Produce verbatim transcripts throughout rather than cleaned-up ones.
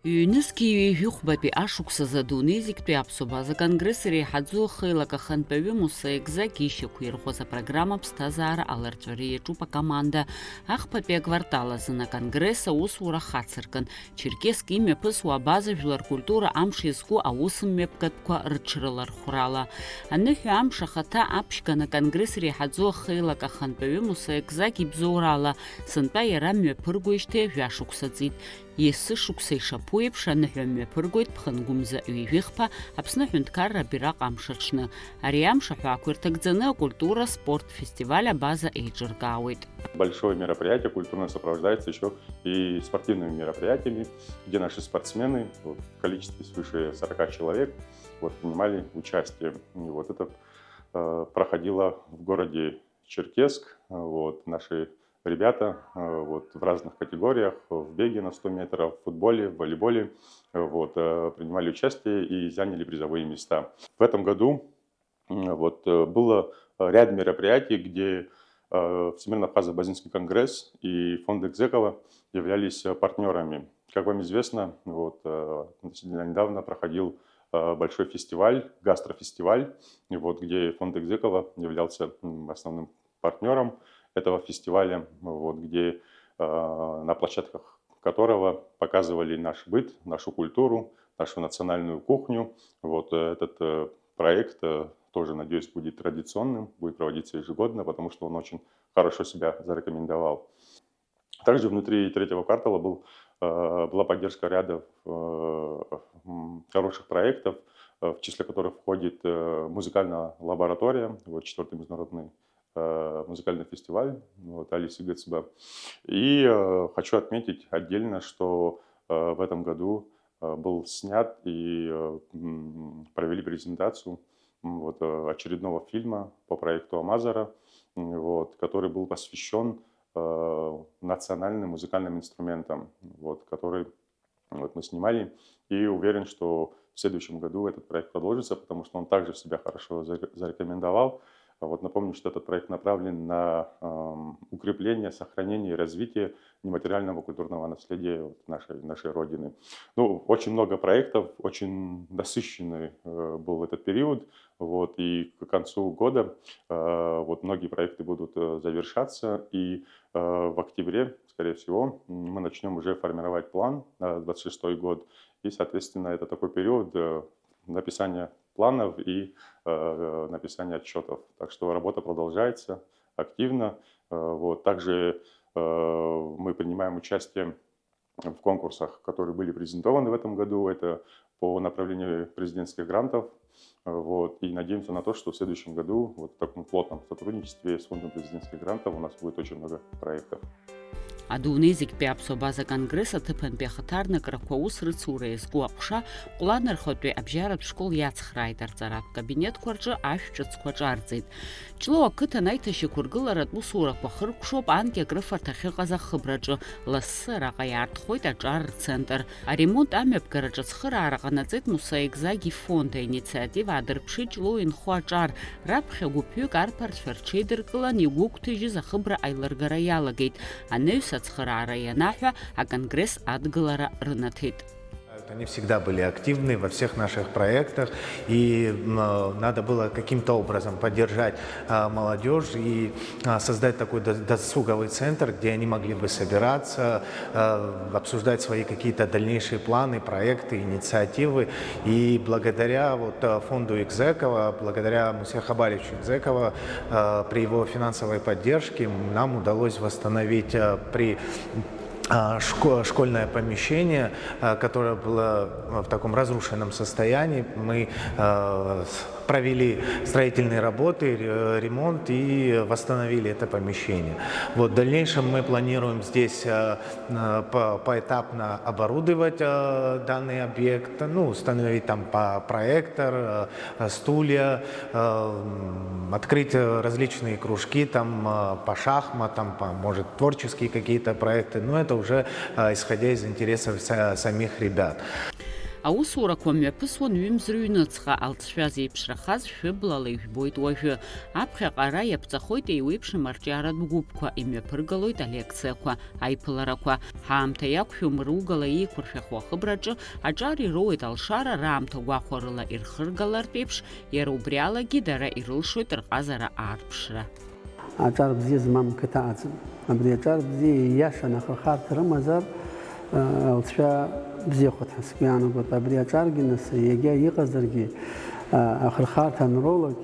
Ҩнызқьи ҩажәихәбатәи ашықәсазы адунеи зегьтәи аԥсуа база конгресс иреиҳаӡоу ахеилак ахантәаҩы Муса Егзагь ишьақәирӷәӷәаз апрограмма Ԥсҭазаара аларҵәара иаҿуп акоманда. Ахԥатәи аквартал азын аконгресс аусура хацыркын, Черкесск имҩаԥысуа абаза жәлар ркультура амш иазку аусмҩаԥгатәқәа рыҽрылархәрала. Аныҳәа амш ахаҭа аԥшьган аконгресс иреиҳаӡоу ахеилак ахантәаҩы Муса Егзагь ибзоурала, сынтәа иара мҩаԥыргоижьҭеи жәашықәса ҵит. Есышықәса ишаԥу еиԥш, аныҳәа мҩаԥыргоит Ԥхынгәымза ҩажәихԥа Аԥсны аҳәынҭқарра абираҟ амш аҽны. Ари амш аҳәаақәа ирҭагӡаны акультура, спорт фестиваль абаза еиҿыркаауеит. Большое мероприятие культурное сопровождается ещё и спортивными мероприятиями, где наши спортсмены, вот, в количестве свыше сорока человек, вот, принимали участие. И вот это, э, проходило в городе Черкесск. Э, вот, наши ребята, э, вот, в разных категориях, в беге на сто метров, в футболе, в волейболе, э, вот, э, принимали участие и заняли призовые места. В этом году, м, вот, э, было, э, ряд мероприятий, где, э, Всемирный абхазо-абазинский конгресс и фонд Экзекова являлись, э, партнёрами. Как вам известно, вот, э, относительно недавно проходил, э, большой фестиваль, гастрофестиваль, и вот, где фонд Экзекова являлся, м, основным партнёром этого фестиваля, вот, где, э, на площадках которого показывали наш быт, нашу культуру, нашу национальную кухню. Вот, э, этот, э, проект, э, тоже, надеюсь, будет традиционным, будет проводиться ежегодно, потому что он очень хорошо себя зарекомендовал. Также внутри третьего квартала был, э, была поддержка ряда, э, м, хороших проектов, э, в числе которых входит, э, музыкальная лаборатория, вот, четвёртый международный, э, музыкальный фестиваль, вот, Алисы Гыцба. И, э, хочу отметить отдельно, что, э, в этом году, э, был снят и, э, м, провели презентацию, м, вот, э, очередного фильма по проекту Амазара, м, вот, который был посвящён, э, национальным музыкальным инструментам, вот, который, вот, мы снимали. И уверен, что в следующем году этот проект продолжится, потому что он также себя хорошо заре-, зарекомендовал. А вот напомню, что этот проект направлен на, эм, укрепление, сохранение и развитие нематериального культурного наследия вот нашей, нашей Родины. Ну, очень много проектов, очень насыщенный, э, был этот период. Вот, и к концу года, э, вот многие проекты будут, э, завершаться, и, э, в октябре, скорее всего, м, мы начнём уже формировать план на двадцать шестой год. И, соответственно, это такой период, э, написания планов и, э, написания отчётов. Так что работа продолжается активно. Э, вот. Также, э, мы принимаем участие в конкурсах, которые были презентованы в этом году. Это по направлению президентских грантов. Э, вот. И надеемся на то, что в следующем году вот в таком плотном сотрудничестве с Фондом президентских грантов у нас будет очень много проектов. Адунеи зегьтәи аԥсуа база конгресс аҭыԥантәи ахаҭарнакрақәа аус рыцура иазку аҟәша Ҟәланырхәатәи абжьаратә школ иацхрааит арҵаратә кабинетқәа рҿы ашә ҿыцқәа ҿарҵеит. Ҷлоу ақыҭан аиҭашьақәыргыларатә усурақәа хыркәшоуп анкьа акрыфарҭа ахьыҟаз ахыбраҿы, лассы араҟа иаартхоит аҿар рцентр. Аремонт амҩаԥгараҿы ацхыраара ҟанаҵеит Муса Егзагь ифонд аинициатива аадырԥшит Ҷлоу инхо аҿар, раԥхьа гәыԥҩык арԥарцәа рҽеидыркылан игәыгәҭажьыз ахыбра аилыргара иалагеит, анаҩс ацхыраара ианаҳәа, аконгресс адгылара рынаҭеит. Они всегда были активны во всех наших проектах, и, м, э, надо было каким-то образом поддержать, а, молодёжь и, а, создать такой до-, досуговый центр, где они могли бы собираться, э, обсуждать свои какие-то дальнейшие планы, проекты, инициативы. И благодаря вот, э, фонду Экзекова, благодаря Мусе Хабаровичу Экзекова, э, при его финансовой поддержке нам удалось восстановить, э, при а, шко-, школьное помещение, а, которое было в таком разрушенном состоянии. Мы, а, с-, провели строительные работы, ре-, ремонт и восстановили это помещение. Вот, в дальнейшем мы планируем здесь, а, а, по-, поэтапно оборудовать, а, данный объект, ну, установить там по-, проектор, а, а, стулья, э, м, открыть, э, различные кружки там, э, по шахматам, по, может, творческие какие-то проекты, но это уже, э, исходя из интересов са-, самих ребят. Аусурақәа мҩаԥысуан ҩымз рыҩныҵҟа, алҵшәа зеиԥшрахаз шәыблала ижәбоит уажәы. Аԥхьаҟа ара иаԥҵахоит еиуеиԥшым арҿиаратә гәыԥқәа, имҩаԥыргалоит алекциақәа, аиԥыларақәа. Ҳаамҭа иақәшәом ругала еиқәыршәахо ахыбраҿы аҿар ироуеит алшара раамҭа гәахәарыла ирхыргалартә еиԥш, иара убри алагьы дара ирылшоит рҟазара аарԥшра. Аҿар бзиа змам қыҭа ыҟаӡам. Абри аҿар бзиа ииашаны ахырхарҭа рымазар, алҵшәа бзиахоит ҳәа сгәы иаанагоит. Абри аҿаргьы нас егьа иҟазаргьы, ахырхарҭа анроулак,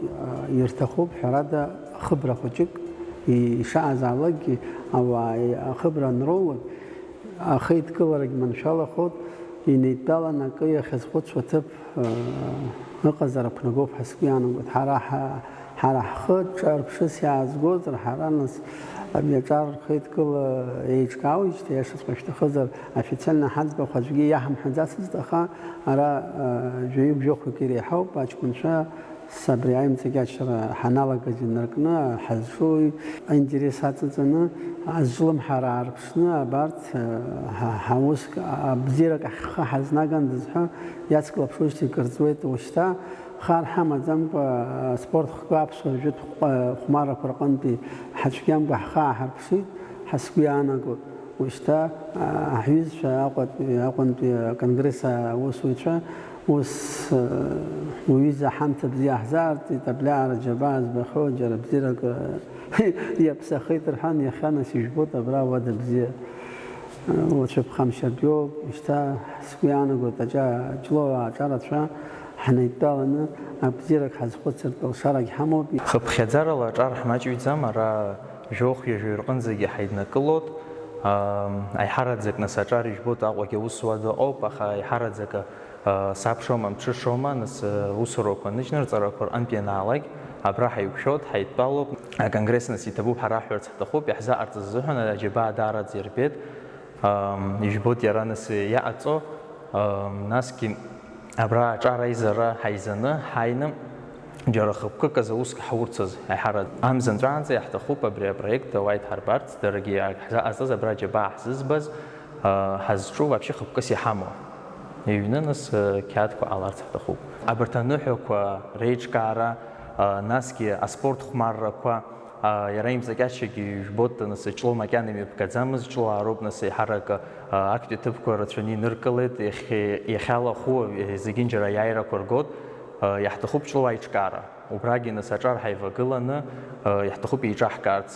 ирҭахуп, ҳәарада, хыбра хәыҷык, ишаазаалакгьы ауаа ахыбра анроулак, ахеидкыларагь маншәалахоит, инеидтәаланы акы иахьазхәыцуа ҭыԥ ыҟазар ақәнагоуп ҳәа сгәы иаанагоит. Ҳара ҳа-, ҳара ҳхы ҿарԥшыс иаазгозар, ҳара нас абри аҿар рхеидкыла еиҿкаауеижьҭеи, иашаҵәҟьа шәҭахызар, официально ҳаӡбахә аӡәгьы иаҳамҳәаӡацызт, аха ара, ы, жәаҩык-жәохәҩык иреиҳауп аҷкәынцәа, абри аимҵакьачара ҳаналагаз инаркны ҳазҿу аинтерес аҵаҵаны азҿлымҳара аарԥшны абарҭ, ы, ҳа-, ҳауск, а-, абзиарак ахь ҳхы ҳазнагандаз ҳәа иацклаԥшуеижьҭеи кыр ҵуеит. Ушьҭа хар ҳамаӡамкәа, аспорт хкы аԥсуа жәытә хә-, хәмаррақәа рҟынтәи ҳацәгьамкәа ҳхы ааҳарԥшит ҳәа сгәы иаанагоит. Ушьҭа, а, ҳҩызцәа Аҟәатәи, Аҟәантәи аконгресс аусуҩцәа ус, а, уҩыза ҳамҭа бзиа ҳзаарҵеит, абриаҟара џьабаа збахьоу џьара бзиарак, а, иаԥсахеит рҳәан, иахьа нас ижәбоит абра ауада бзиа. Уацәыԥхамшьартә иоуп, шьҭа сгәы иаанагоит, аҷа-, Ҷлоу аҿарацәа ҳнеидтәаланы абзиарак ҳазхәыцыртә алшарагь ҳамоуп. Хыԥхьаӡарала аҿар ҳмаҷҩӡам, ара жәохә-ҩажәаҩ рҟынӡагьы ҳаиднакылоит. Ам, аиҳараӡак нас аҿар ижәбоит, Аҟәагьы аус уада ыҟоуп, аха аиҳараӡак, а, сабшоума, мҽышоума, нас, а, усурақәа ныжьны рҵарақәа рҟынтә ианаалак, абра ҳаиқәшәоит, ҳаидтәалоуп. Аконгресс нас иҭабуп ҳара ҳҳәарц ҳҭахуп, иаҳзаҟарҵаз азыҳәан аџьабаа даараӡа ирбеит. Ам, ижәбоит иара нас иаҟаҵо, ам, насгьы абра аҿар аизара ҳаизаны, ҳааины, џьара хықәкык азы уск ҳаурцаз, аиҳарак амза нҵәаанӡа иаҳҭахуп абри апроект ауаа идҳарбарц, даргьы ак ҳзаҟазҵаз абра аџьабаа ҳзызбаз, а, ҳазҿу вообще хықәкыс иҳамоу. Иҩны нас, а, қьаадқәа ҟаларц ҳҭахуп. Абарҭ аныҳәақәа реиҿкаара, а, насгьы аспорт хәмаррақәа, А, иара имҵакьачагьы ижәбоит, нас, Ҷлоу макьана имҩаԥгаӡамызт, Ҷлоу аароуп, нас, еиҳарак, а, актәи аҭыԥқәа рацәаны иныркылеит, иахьа-, иахьалахәу, э, зегьынџьара аиааирақәа ргоит, а, иаҳҭахуп Ҷлоу аиҿкаара. Убрагьы, нас, аҿар ҳаивагыланы, а, иаҳҭахуп еиҿаҳкаарц.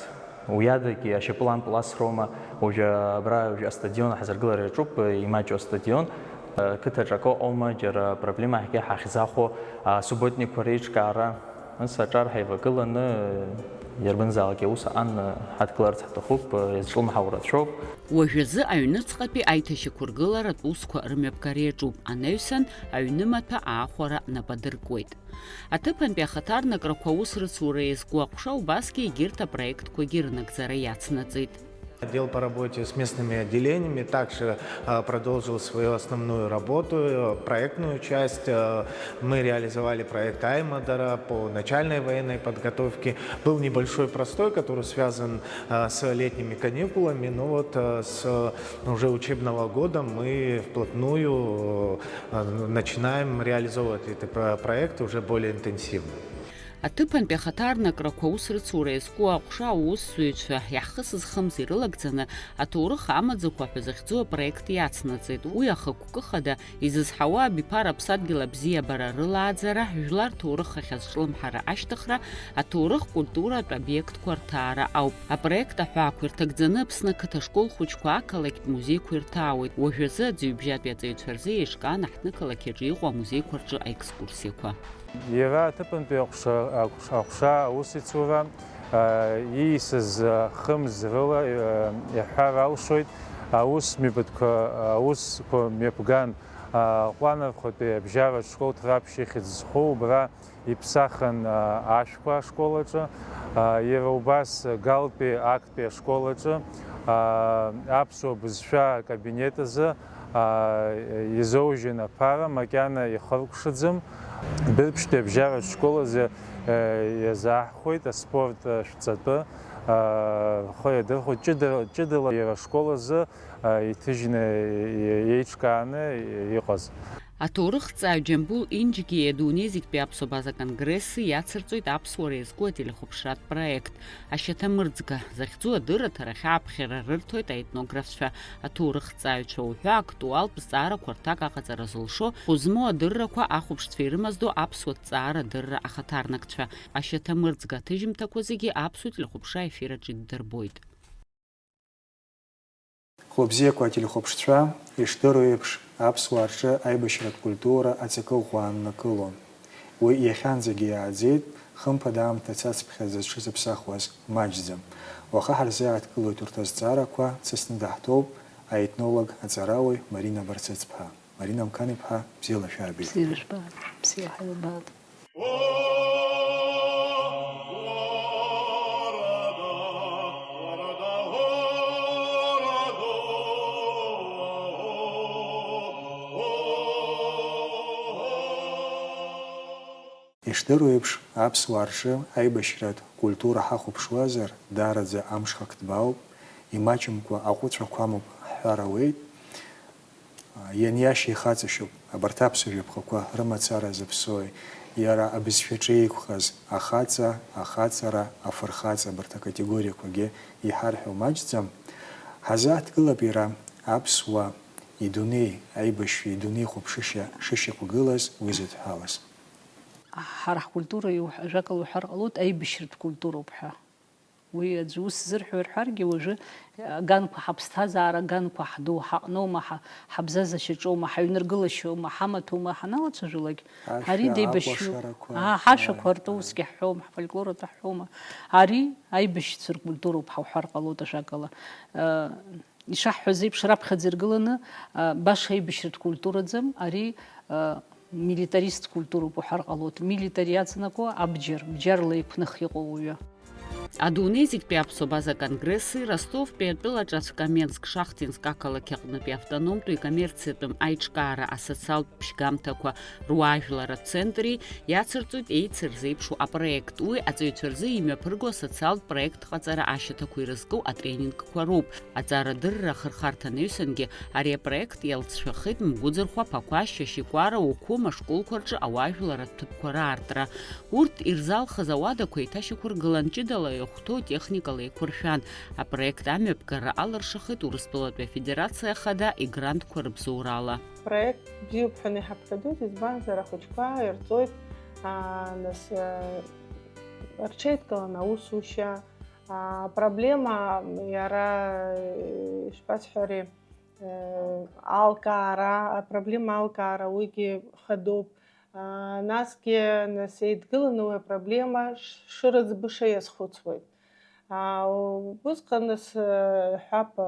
Уи адагьы ашьапылампыл асроума, уажәы абра уажәы астадион ҳазыргылар иаҿуп, э, имаҷу астадион, а, қыҭаҿ акы ыҟоума, џьара проблема ҳгьы ҳахьзахәо, а, субботникқәа реиҿкаара. Нас аҿар ҳаивагыланы, иарбанзаалак аус аан ҳадкыларц ҳҭахуп, иазҿлымҳау рацәоуп. Уажәазы аҩныҵҟатәи аиҭашьақәыргыларатә усқәа рымҩаԥгара иаҿуп, анаҩсан аҩнымаҭәа аахәара нап адыркуеит. Аҭыԥантәи ахаҭарнакрақәа аус рыцура иазку аҟәша убасгьы егьырҭ апроектқәагьы рнагӡара иацнаҵеит. Отдел по работе с местными отделениями также, а, продолжил свою основную работу, э, проектную часть. Э, мы реализовали проект Аймадара по начальной военной подготовке. Был небольшой простой, который связан, а, с летними каникулами, но вот, а, с уже учебного года мы вплотную, а, начинаем реализовывать этот про-, проект уже более интенсивно. Аҭыԥантәи ахаҭарнакрақәа аус рыцура иазку аҟәша аусзуҩцәа иаҳхысыз хымз ирылагӡаны, аҭоурых амаӡақәа ҳәа захьӡу апроект иацнаҵеит. Уи ахықәкы хада изызҳауа абиԥара аԥсадгьыл абзиабара рылааӡара, жәлар ҭоурых ахь азҿлымҳара ашьҭыхра, аҭоурых-культуратә обиектқәа рҭаара ауп. Апроект аҳәаақәа ирҭагӡаны Аԥсны ақыҭа школ хәыҷқәа ақалақьтә музеиқәа ирҭаауеит. Уажәазы аӡҩыбжьатәи аҵаҩцәа рзы еиҿкааны аҳҭнықалақь аҿы иҟоу амузеиқәа рҿы аекскурсиақәа. Иара аҭыԥантәи аҟәша, аҟәша, аҟәша аусеицура, а, ииасыз, а, хымз рыла, а, иаҳҳәар алшоит, аус мҩаԥгатәқәа, аусқәа мҩаԥган, а, Ҟәланырхәатәи абжьаратә школ Ҭраԥшь ихьӡ зху убра иԥсахын, а, ашәқәа ашкол аҿы, а, иара убас Галтәи актәи ашкол аҿы, а, аԥсуа бызшәа акабинет азы, а, изоужьын аԥара, макьана ихыркәшаӡам. Бырԥштәи абжьаратә школ азы, а, иазааҳхәеит аспорт, а, шәҵатәы, а, рхы иадырхәоит ҷыда-, ҷыдала иара ашкол азы, а, иҭыжьны, и-, еиҿкааны иҟаз. Аҭоурыхҭҵааҩ Џьамбул Инџьгиа адунеи зегьтәи аԥсуа база конгресси иацырҵоит аԥсуара иазку ателехәаԥшратә проект. Ашьаҭа мырӡга захьӡу адырраҭарахь ааԥхьара рырҭоит аетнографцәа, аҭоурыхҭҵааҩцәа уҳәа актуалтә зҵаарақәа рҭак аҟаҵара зылшо, хәы змоу адыррақәа ахәаԥшцәа ирымаздо аԥсуа ҭҵаара адырра ахаҭарнакцәа. Ашьаҭа мырӡга аҭыжьымҭақәа зегьы аԥсуа телехәаԥшра ефир аҿы иддырбоит. Хәлыбзиақәа ателехәаԥшцәа, ишдыру еиԥш, аԥсуаа рҿы аибашьратә культура аҵакы ӷәӷәа ааннакылон. Уи иахьанӡагьы иааӡеит, хымԥада аамҭа цацԥхьаӡа зҽызыԥсахуаз маҷӡам. Уаха ҳарзааҭгылоит урҭ азҵаарақәа, дсасны даҳҭоуп аетнолог, аҵарауаҩ Марина Барцыцԥҳа. Марина Мқан-иԥҳа, бзиала шәаабеит. Бзиара жәбаат, бзиала ҳаибабаат. Ишдыру еиԥш, аԥсуаа рҿы аибашьратә культура ҳахәаԥшуазар, даараӡа амҽхак ҭбаауп, имаҷымкәа аҟәыцәақәа амоуп ҳҳәар ауеит. Ианиашьа ихаҵашьоуп, абарҭ аԥсуа жәаԥҟақәа рымацара зыԥсои, иара абызшәаҿы еиқәхаз ахаҵа, ахаҵара, афырхаҵа, абарҭ акатегориақәагьы иҳарҳәо маҷӡам. Ҳазааҭгылап иара аԥсуа идунеи, аибашьҩы идунеи хәаԥшышьа шышьақәгылаз уи зыдҳәалаз. Ҳара ҳкультура иуҳ-, ажәакала уҳәар ҟалоит, аибашьратә культуроуп ҳәа. Уи аӡәы ус зырҳәо рҳәаргьы, уажәы, аганқәа, ҳаԥсҭазаара аганқәа ҳду ҳаҟноума, ҳа-, ҳабзазашьаҿоума, ҳаҩныргылашьоума, ҳамаҭәоума ҳаналацәажәалак, ҳашәа, ари деибашьҩуп. Акәашарақәа, Аа, ҳашәақәа ааи, ртәы ааи. Усгьы ҳҳәоума, ҳфольклор атәы ҳҳәоума. Ари аибашьцәа ркультуроуп ҳәа уҳәар ҟалоит ажәакала. Э, ишаҳҳәаз еиԥш, раԥхьаӡа иргыланы, э, баша аибашьратә культураӡам, ари, э, милитарист культуроуп уҳәар ҟалоит. Милитар иаҵанакуа абџьар, бџьарла иқәных иҟоу уаҩы. Адунеи зегьтәи аԥсуа база конгресси Ростовтәи атәылаҿы Ацәкаменск-Шахтинск ақалақь аҟнытәи автономтәи коммерциатәым аиҿкаара асоциалтә ԥшьгамҭақәа руаажәларратә центри иацырҵоит еицырзеиԥшу апроект. Уи аҵаҩцәа рзы имҩаԥырго асоциалтә проектҟаҵара ашьаҭақәа ирызку атренингқәа роуп. Аҵарадырра ахырхарҭа анаҩсангьы ари апроект иалҵшәахеит Мгәыӡырхәа, Ԥақәашь, Шьашькәара, Уқәым ашколқәа рҿы ауаажәларратә ҭыԥқәа раартра. Урҭ ирзалхыз ауадақәа еиҭашьақәыргылан, ҷыдала иахәҭоу техникала еиқәыршәан. Апроект амҩаԥгара алыршахеит Урыстәылатәи Афедерациа Ахада игрантқәа рыбзоурала. Проект бзиоуп ҳәа иҳаԥхьаӡоит, избанзар, ахәыҷқәа ирҵоит, аа, нас, э, рҽеидкыланы аусушьа, аа, проблема иара, э, ишԥасҳәари, э, алкаара, апроблема алкаара уигьы хадоуп. Аа, насгьы, нас, еидгыланы уи апроблема ш-, шырыӡбыша иазхәыцуеит. Аа, усҟан, нас, э, ҳәап, э,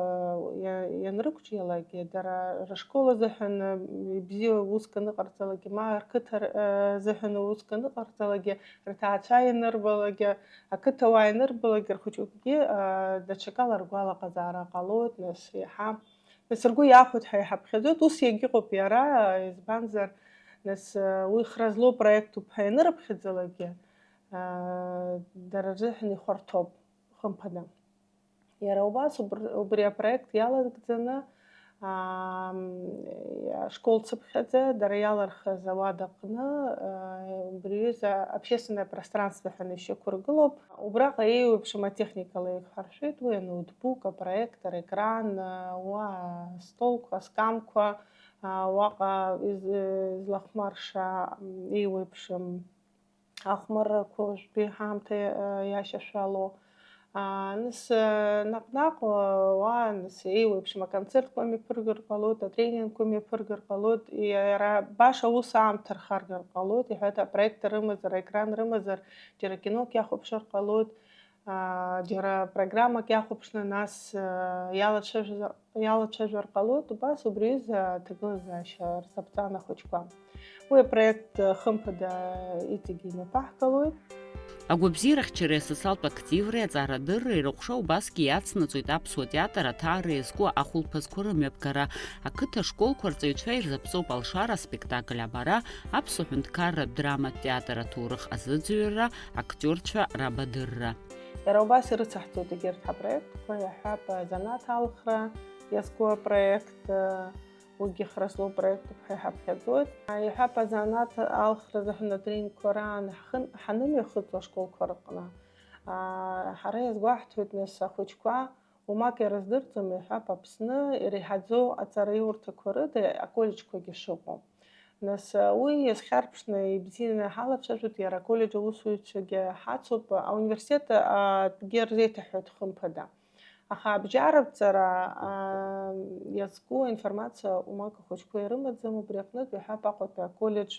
иа-, ианрықәҿиалакгьы, дара рышкол азыҳәан, э, ибзиа уск аныҟарҵалакгьы, ма рқыҭа р-, э, азыҳәан уск аныҟарҵалакгьы, рҭаацәа ианырбалакгьы, ақыҭауаа ианырбалакгьы, рхәыҷқәагьы, э, даҽакала ргәалаҟазаара ҟалоит, нас, еиҳа Нас ргәы иахәоит ҳәа иҳаԥхьаӡоит, ус иагьыҟоуп иара, избанзар, нас, уи хра злоу проектуп ҳәа ианырыԥхьаӡалакгьы, дара рзыҳәан ихәарҭоуп, хымԥада. Иара убас убр-, убри апроект иалагӡаны, аа, ашкол цыԥхьаӡа дара иалырхыз ауада аҟны, убри аҩыза общественное пространство ҳәа ишьақәыргылоуп. Убраҟа еиуеиԥшым атехникала еиқәҳаршәеит уи, аноутбук, апроектор, аекран, уа астолқәа, аскамқәа, уаҟа из-, излахәмарша еиуеиԥшым ахәмаррақәа уажәтәи ҳаамҭа иашьашәало. Нас наҟ-наҟ уа, нас еиуеиԥшым аконцертқәа мҩаԥыргар ҟалоит, атренингқәа мҩаԥыргар ҟалоит, иара баша аус аамҭа рхаргар ҟалоит, иҳәеит, апроектор рымазар, аекран рымазар, џьара кинок иахәаԥшыр ҟалоит, аа, џьара программак иахәаԥшны, нас, аа, иалацәажәозар, иалацәажәар ҟалоит, убас убри аҩыза аҭагылазаашьа рзаԥҵан ахәыҷқәа. Уи апроект, хымԥада, иҵегьы имҩаԥаҳгалоит. Агәабзиарахьчареи асоциалтә активреи аҵарадырреи рыҟәша убасгьы иацнаҵоит аԥсуа театр аҭаара иазку ахәылԥазқәа рымҩаԥгара. Ақыҭа школқәа рҵаҩцәа ирзаԥҵоуп алшара аспектакль абара, аԥсуа ҳәынҭқарратә драматә театр аҭоурых азыӡырҩра, актиорцәа рабадырра. Иара убас ирыцаҳҵоит егьырҭ ҳапроектқәа, иаҳҳәап, азанааҭ алхра иазку апроект, Уигьы хра злоу проектуп ҳәа иҳаԥхьаӡоит. Иҳәап, азанааҭ алхра азыҳәан атренингқәа раан ҳхын-, ҳанымҩахыҵуа ашколқәа рҟны. Ҳара иазгәаҳҭоит, нас, ахәыҷқәа уамак ирыздырӡом, иҳәап, Аԥсны иреиҳаӡоу аҵараиурҭақәа рыда аколлеџьқәагьы шыҟоу. Нас, уи иазхьарԥшны ибзианы ҳалацәажәоит, иара аколлеџь аусзуҩцәагьы ҳацуп, ауниверситет, а, акгьы рзеиҭаҳәоит, хымԥада. Аха абжьаратә ҵара, а, иазку аинформациа уамак ахәыҷқәа ирымаӡам, убри аҟнытә иҳәап, Аҟәатәи аколлеџь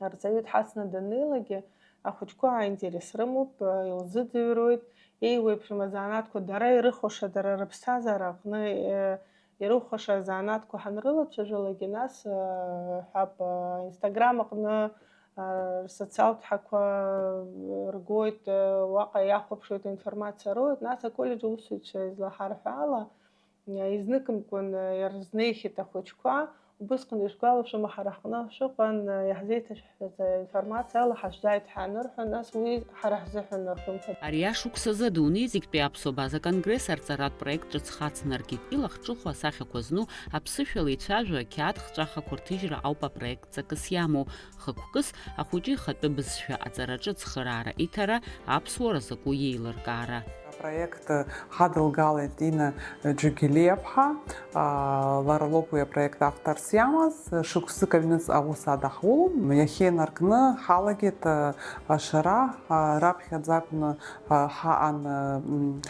арҵаҩы дҳацны даннеилакгьы, ахәыҷқәа аинтерес рымоуп, илзыӡырҩуеит, еиуеиԥшым азанааҭқәа дара ирыхәаша, дара рыԥсҭазаара аҟны, э, ирыхәаша азанааҭқәа ҳанрылацәажәалакгьы, нас, э, ҳәап, э, Instagram аҟны, э, рсоциалтә ҳақәа ргоит, э, уаҟа иахәаԥшуеит, аинформациа роуеит, нас аколлеџь аусзуҩцәа излаҳарҳәо ала, Изныкымкәан иарзнеихьеит ахәыҷқәа. Убысҟан ишәгәалашәома, ҳара ҳҟны шәыҟан, иаҳзеиҭашәҳәаз аинформациа ала ҳашәзааит ҳәа анырҳәа, нас уи ҳара ҳзыҳәан, хымԥада. Ари ашықәсазы адунеи зегьтәи аԥсуа база конгресс арҵаратә проект ҿыц хацнаркит. Илахҿыху асахьақәа зну, аԥсышәала ицәажәо ақьаад хҵәахақәа рҭыжьра ауп апроект ҵакыс иамоу. Хықәкыс ахәыҷы ихатәы бызшәа аҵараҿы ацхыраара иҭара, аԥсуара закәу иеилыркаара. Апроект ҳадылгалеит Инна Џьугелиаԥҳа, лара лоуп уи апроект авторс иамаз, шықәсык аҩныҵҟа аус адаҳулон, иахьа инаркны ҳалагеит ашара, раԥхьаӡа акәны ҳаҟан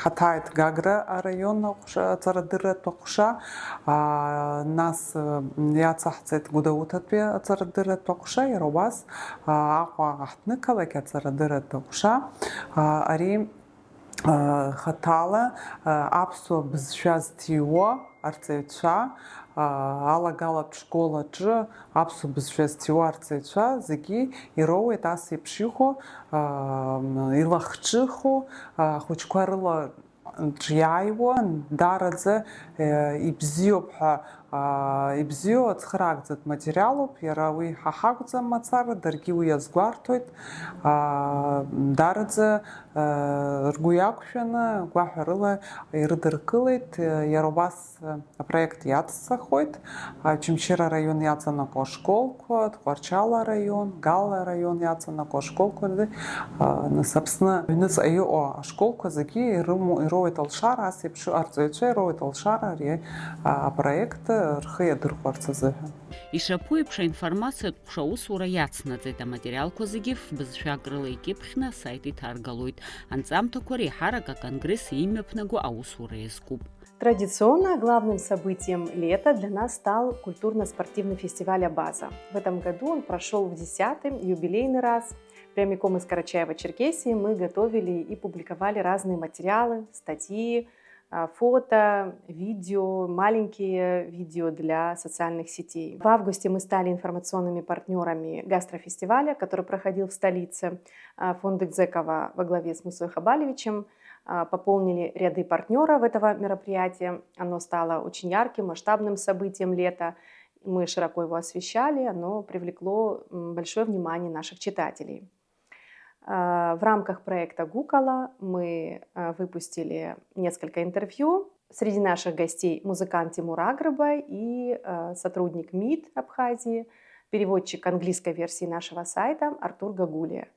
ҳаҭааит Гагра араион аҟәша, аҵарадырратә аҟәша, нас иацаҳҵеит Гәдоуҭатәи аҵарадырратә аҟәша, иара убас Аҟәа аҳҭнықалақь аҵарадырратә аҟәша, ари хаҭала аԥсуа бызшәа зҭиуа арҵаҩцәа, алагалатә школ аҿы аԥсуа бызшәа зҭиуа арҵаҩцәа зегьы ироуеит ас еиԥш иҟоу, илахҿыху, ахәыҷқәа рыла ҿиааиуа, даараӡа ибзиоуп ҳәа, ибзиоу ацхыраагӡатә материалуп, иара уи ҳа ҳакәӡам мацара, даргьы уи иазгәарҭоит, даараӡа ргәы иақәшәаны, гәаҳәарыла ирыдыркылеит, иара убас Апроект иацҵахоит Очамчыра араион иаҵанакуа ашколқәа, Тҟәарчал араион, Гал араион иаҵанакуа ашколқәа рзы, нас Аԥсны аҩныҵҟа иҟоу ашколқәа зегьы ирымоу, ироуеит алшара, ас еиԥш арҵаҩцәа ироуеит алшара ари апроект рхы иадырхәарц азыҳәан. Ишаԥу еиԥш, аинформациатә ҟәша аусура иацнаҵеит, аматериалқәа зегьы ф-бызшәак рыла икьыԥхьны асайт иҭаргалоит. Анҵамҭақәа реиҳарак аконгресс имҩаԥнаго аусура иазкуп. Традиционно главным событием лета для нас стал культурно-спортивный фестиваль «Абаза». В этом году он прошёл в десятый, юбилейный раз. Прямиком из Карачаево-Черкесии мы готовили и публиковали разные материалы, статьи, а, фото, видео, маленькие видео для социальных сетей. В августе мы стали информационными партнёрами гастрофестиваля, который проходил в столице. А, фонд Экзекова во главе с Мусой Хабалевичем а, пополнили ряды партнёров этого мероприятия. Оно стало очень ярким, масштабным событием лета. Мы широко его освещали, оно привлекло, м, большое внимание наших читателей. А, в рамках проекта «Гукала» мы, а, выпустили несколько интервью. Среди наших гостей музыкант Тимур Агрба и, а, сотрудник МИД Абхазии, переводчик английской версии нашего сайта Артур Гагулия.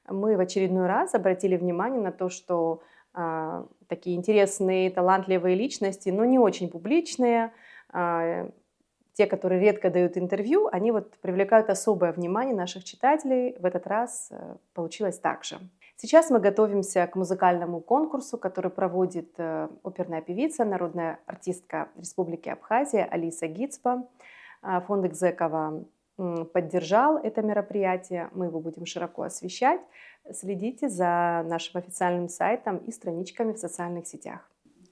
Мы в очередной раз обратили внимание на то, что, а, такие интересные, талантливые личности, но не очень публичные, а, те, которые редко дают интервью, они вот привлекают особое внимание наших читателей. В этот раз, э, получилось так же. Сейчас мы готовимся к музыкальному конкурсу, который проводит, э, оперная певица, народная артистка Республики Абхазия Алиса Гицба. А, фонд Экзекова м, поддержал это мероприятие. Мы его будем широко освещать. Следите за нашим официальным сайтом и страничками в социальных сетях.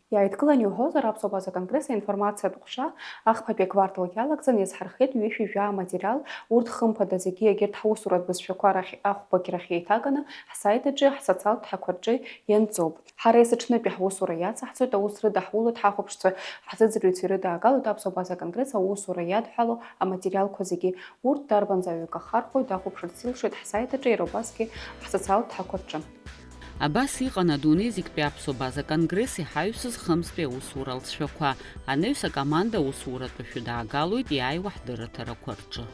Иааидкыланы иуҳәозар, Аԥсуа База Конгресс аинформациатә ҟәша ахԥатәи аквартал иалагӡаны иазҳархеит ҩышәи жәаа аматериал, урҭ хымԥада зегьы егьырҭ ҳусуратә бызшәақәа рахь ахәбагь рахь еиҭаганы ҳсайт аҿы, ҳсоциалтә ҳақәа рҿы ианҵоуп. Ҳара есыҽнытәи ҳусура иацаҳҵоит, аус рыда ҳулоит, ҳахәаԥшцәа, ҳзыӡырҩцәа ирыдаагалоит Аԥсуа База Конгресс аусура иадҳәало аматериалқәа зегьы. Урҭ дарбанзаалак ахархәоит, дахәаԥшырц илшоит ҳсайт аҿы, иара убасгьы ҳсоциалтә ҳақәа рҿы. Абас иҟан адунеи зегьтәи аԥсуа база конгресс иҳаҩсыз хымзтәи аусура алҵшәақәа. Анаҩс акоманда аусуратә ашәы даагалоит иааиуа ҳдырраҭарақәа рҿы.